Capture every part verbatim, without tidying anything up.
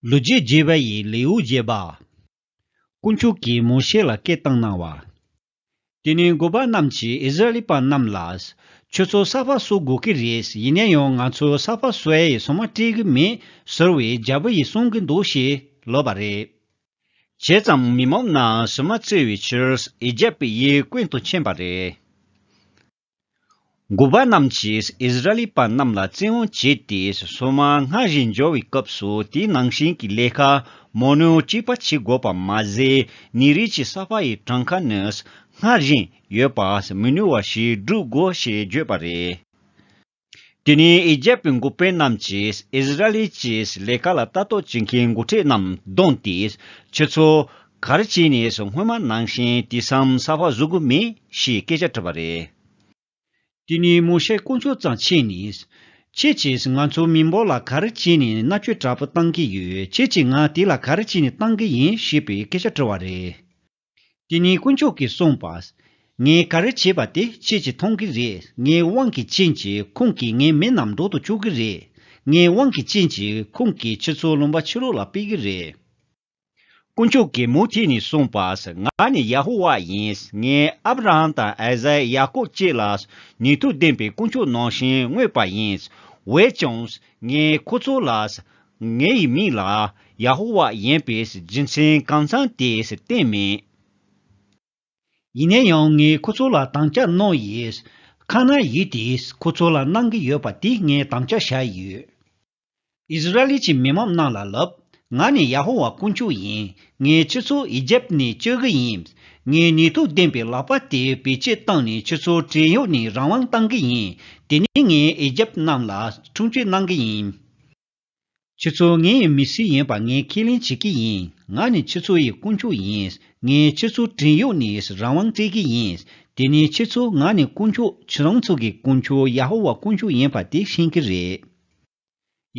ལོ་རྒྱུས་རྒྱས་པ་ཡི་ལེའུ་བརྒྱད་པ། དཀོན་མཆོག་གིས་མོ་ཤེ་ལ་སྐད་བཏང་གནང་བ། དེ་ནས་འགོ་པ་རྣམས་ཀྱིས་ཨིསི་ར་ཨེལ་པ་རྣམས་ལ། ཁྱོད་ཚོ་ས་ཕག་གསོ་དགོས་ཀྱི་རེད། ཡིན་ན་ཡང་ང་ཚོ་ས་ཕག་གསོ་ཡའི་སོ་མ་སྤྲད་ཀྱི་མེད་ཟེར་བའི་རྒྱལ་པོ་ཡིས་གསུང་གི་འདུག་ཞེས་ལབ་པ་རེད། བྱས་ཙང་མི་མང་རྣམས་སོ་མ་བཙལ་བའི་ཕྱིར་ཨི་ཇེབ་ཡི་ཀུན་ཏུ་ཕྱིན་པ་རེད། འགོ་པ་རྣམས་ཀྱིས་ཨིསི་ར་ཨེལ་པ་རྣམས་ལ་བཙན་དབང་བྱས་ཏེ། སོ་མ་སྔར་བཞིན་འབྱོར་བའི་སྐབས་སུ་དེ་ནང་བཞིན་གྱི་ལས་ཀ་མང་ཉུང་གཅིག་པ་བྱེད་དགོས་པ་མ་ཟད། ཉིན་རེ་གཅིག་ས་ཕག་ཡི་གྲངས་ཀ་ནི་སྔར་བཞིན་ཡོད་པ་མི་ཉུང་བ་ཞིག་སྒྲུབ་དགོས་ཞེས་བརྗོད་པ་རེད། དེ་ནས་ཨི་ཇེབ་པའི་འགོ་དཔོན་རྣམས་ཀྱིས་ཨིསི་ར་ཨེལ་གྱི་ལས་ཀ་ལ་ལྟ་རྟོག་བྱེད་མཁན་འགོ་ཁྲིད་རྣམས་བསྡོམས་ཏེ། ཁྱེད་ཚོ་ག་རེ་བྱས་ནས་སྔོན་མ་ནང་བཞིན་དུས་མཚམས་ས་ཕག་བཟོ་དགོས་མེད་ཞེས་སྐད་ཆ་དྲིས་པ་རེད། དེ་ནས་མོ་ཤེ་དཀོན་མཆོག་རྩར་ཕྱིན་ནས། ཁྱེད་ཀྱིས་ང་ཚོ་མི་འབོར་ལ་ག་རེ་བྱས་ནས་མནར་གཅོད་དྲག་པོ་བཏང་གི་ཡོད། ཁྱེད་ཀྱིས་ང་དེ་ལ་ག་རེ་བྱས་ནས་བཏང་གི་ཡིན་ཞེས་པའི་སྐད་ཆ་དྲིས་པ་རེད། དེ་ནས་དཀོན་མཆོག་གིས་གསུངས་པ། ངས་ག་རེ་བྱས་པ་དེ་ཁྱེད་ཀྱིས་མཐོང་གི་རེད། ངའི་དབང་གི་རྐྱེན་གྱིས་ཁོང་གིས་ངའི་མི་རྣམས་འགྲོ་དུ་བཅུག་གི་རེད། ངའི་དབང་གི་རྐྱེན་གྱིས་ཁོང་གིས་ཁྱེད་ཚོ་ལུང་པ་ཕྱི་ལོགས་ལ་སྤེལ་གི་རེད། དཀོན་མཆོག་གིས་མུ་མཐུད་ནས་གསུངས་པ། ང་ནི་ཡ་ཧོ་ཝཱ་ཡིན། ངས་ཨབ་ར་ཧམ་དང་ཨའི་ཟའི་ཡ་ཀོབ་བཅས་ལ་ནུས་མཐུ་ལྡན་པའི་དཀོན་མཆོག་ནང་བཞིན་བསྔོས་པ་ཡིན། འོན་ཀྱང་ངས་ཁོ་ཚོ་ལ། ངའི་མིང་ལ་ཡ་ཧོ་ཝཱ་ཡིན་པའི་རྒྱུ་མཚན་གང་འཚམ་དེ་བསྟན་མེད། ཡིན་ན་ཡང་ངས་ཁོ་ཚོ་ལ་དམ་བཅའ་གནང་ཡིས། ཁ་ན་ཡིག་དེས་ཁོ་ཚོ་ལ་གནང་གི་ཡོད་པ་དེ་ངས་དམ་བཅའ་བཞག་ཡོད། ཨིསི་ར་ཨེལ་གྱི་མི་མང་རྣམས་ལ་ལབ། ང་ནི་ཡ་ཧོ་ཝཱ་དཀོན་མཆོག་ཡིན། ངས་ཁྱེད་ཚོ་ཨི་ཇེབ་ནས་བསྐྱོད་གི་ཡིན། ངས་ནུས་མཐུ་ལྡན་པའི་ལག་པ་དེ་བེད་སྤྱོད་བཏང་ནས་ཁྱེད་ཚོ་བྲན་གཡོག་ནས་རང་དབང་བཏང་གི་ཡིན། དེ་ནས་ངས་ཨི་ཇེབ་རྣམས་ལ་སྲུང་སྐྱོབ་གནང་གི་ཡིན། ཁྱེད་ཚོ་ངའི་མི་སེར་ཡིན་པ་ངས་ཁས་ལེན་བྱེད་ཀྱི་ཡིན། ང་ནི་ཁྱེད་ཚོ་ཡི་དཀོན་མཆོག་ཡིན། ངས་ཁྱེད་ཚོ་བྲན་གཡོག་ནས་རང་དབང་སྤྲད་ཀྱི་ཡིན། དེ་ནས་ཁྱེད་ཚོ་ང་ནི་དཀོན་མཆོག་ཁྱེད་རང་ཚོ་གི་དཀོན་མཆོག་ཡ་ཧོ་ཝཱ་དཀོན་མཆོག་ཡིན་པ་དེ་ཤེས་ཀྱི་རེད།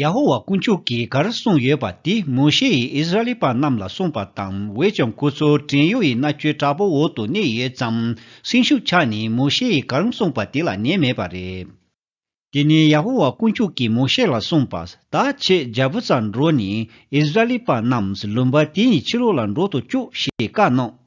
ཡ་ཧོ་ཝཱ་དཀོན་མཆོག་གིས་ག་རེ་གསུངས་ཡོད་པ་དེ་མོ་ཤེ་ཡིས་ཨིསི་ར་ཨེལ་པ་རྣམས་ལ་གསུངས་པ་དང་། འོན་ཀྱང་ཁོ་ཚོ་བྲན་གཡོག་ཡི་མནར་གཅོད་དྲག་པོའི་འོག་ཏུ་གནས་ཡོད་ཙང་། སེམས་ཤུགས་ཆག་ནས་མོ་ཤེ་ཡིས་གང་གསུངས་པ་དེ་ལ་ཉན་མེད་པ་རེད། དེ་ནས་ཡ་ཧོ་ཝཱ་དཀོན་མཆོག་གིས་མོ་ཤེ་ལ་གསུངས་པ། ད་ཁྱེད་རྒྱལ་པོ་རྩར་འགྲོ་ནས་ཨིསི་ར་ཨེལ་པ་རྣམས་ལུང་པ་དེ་ཡི་ཕྱི་ལོགས་ལ་འགྲོ་དུ་བཅུག་ཞེས་བཀའ་གནང་